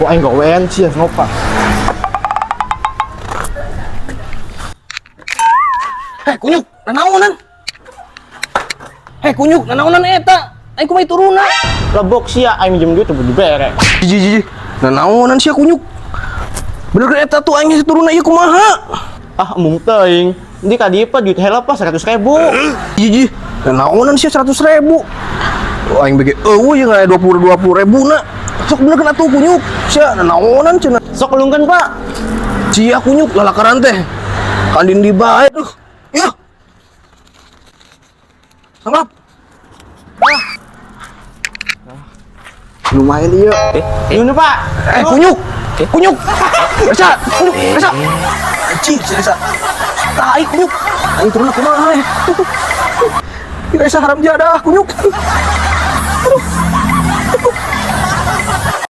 Ku aing gawean sia ngopa. Heh, kunyuk, nanaonan. Heh, kunyuk, nanaonan eta. Aing kumaha turuna. Lebok sia aing minjem duit teu dibere. Jiji jiji. Nanaonan sia kunyuk. Bener kan eta tuh aing turuna ieu kumaha? Ah, embung teuing. Di ka dieu duit heula pa 100.000. Jiji, nanaonan sia 100.000. Oh, aing bege eueuh jeung aya 20 20 ribu na. Sok bener kan atuh kunyuk. Sia nanaonan cenah. Sok elungkeun, Pak. Cia kunyuk lalakaran teh. Kandin di bae tuh. Ya. Sanggap. Ah. Lumayan ieu. Nyun, Pak. Eh, kunyuk. Kunyuk. Resa, kunyuk, Resa. Anjing, si Resa. Tai kunyuk. Aing turun kumaha eh. Resa haram jadah kunyuk.